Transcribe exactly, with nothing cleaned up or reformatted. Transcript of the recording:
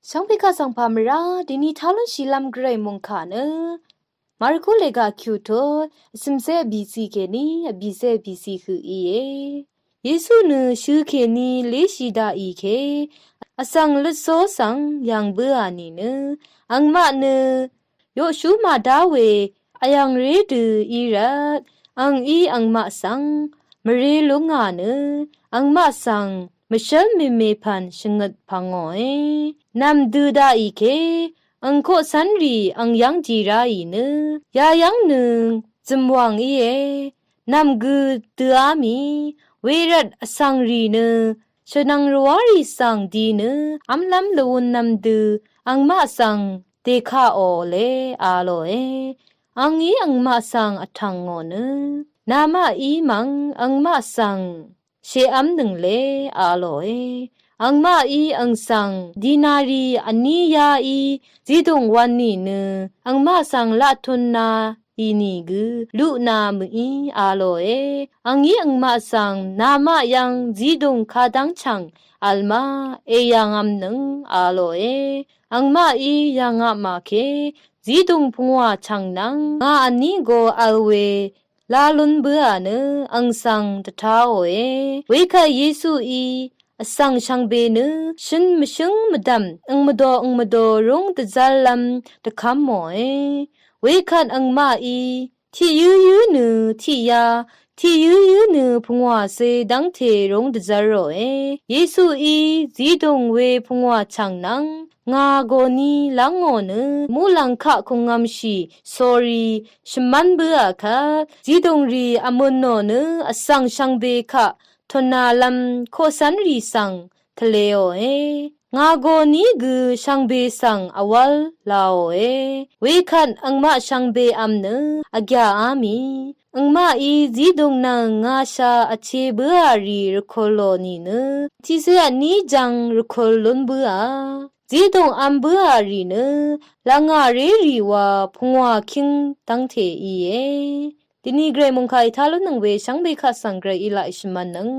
Shvngpè kaq svng pà mvrá dèní tá lúnshìlv́m gvray mòngkà nø Marku lèga kyuto vsø̀msé vbìci kèní vbìsé vbìci høq íe. Yesu nø shø kèní léshì daqì ke vsvng lvtso svng yv̀ng bǿà nìnø angmaq nø yoqshú màdá we vyv̀ngré dø í rvt angí angmaq svng mvré lúngà nø angmaq svng mvshv́l mèmèpv̀n shvngøt pvngòe. Nv̀m dø daqì ke ang koqcv́nrì ang yv́ng jì ráì nø yayv́ng nø zø̀mwàng íe. Nv̀m gø døá mì wervt vsvngrì nø shvnvng rvwárì svng di nø v́mlv́m lvwun nv̀m dø angmaq svng dèkaqò le a lòe. Angí angmaq svng vtv̀ngò nø namaqí mv̀ng angmaq svng shèv́mnøng le a lòe. Angmaqí ang svng dinari vní yá í zídùng wv̄n nìnø angmaq svng laqtun na ì nìgø luqna mø̀í a lòe. Angí angmaq svng namaq yv́ng zídùng kadv́ng chv̀ng vl má èyv̀ngv̄mnøng a lòe. Angmaqí yv̀ngvpmà ke zídùng pungwà chv̀ng nvng ngà vní go vl we lá lún bǿà nø ang svng dvtáòe. Wekvt Yesuí vsvng shvngbe nø shøn mvshǿng mvdv̀m ang mvdo ang mvdo rúng dvzv́llv́m dvkv́mòe. Wekvt angmaqí tiqyǿyǿ nø tiqyá, tiqyǿyǿ nø pungwàcé dv́ngte rúng dvzv́ròe. Yesuí zídùng we pungwà chv̀ng nvng ngà gòní lv́ngò nø muqlàng kaq kùngv̄mshì sori shvmv́n bǿà kvt zídùngrì vmø̀nò nø vsvng shvngbe kaq tònalv́m koqcv́nrì svng tvlēòe. Ngà gòní gø shvngbe svng vwv́l lāòe. Wekvt angmaq shvngbe vm nø vgyàá mì angmaqí zídùng nvng ngàshà vche bǿà rì rvkùl lò nìnø tiqcé vní jvng rvkùl lún bǿà. Zídùng vm bǿà rì nø lvngàré rì wa pungwà kíng dv́ngte íe. Dvni gvray mòngkà í tá lúnnøng we shvngbe kaq svng gvray í laq í shvmv̄nnøng.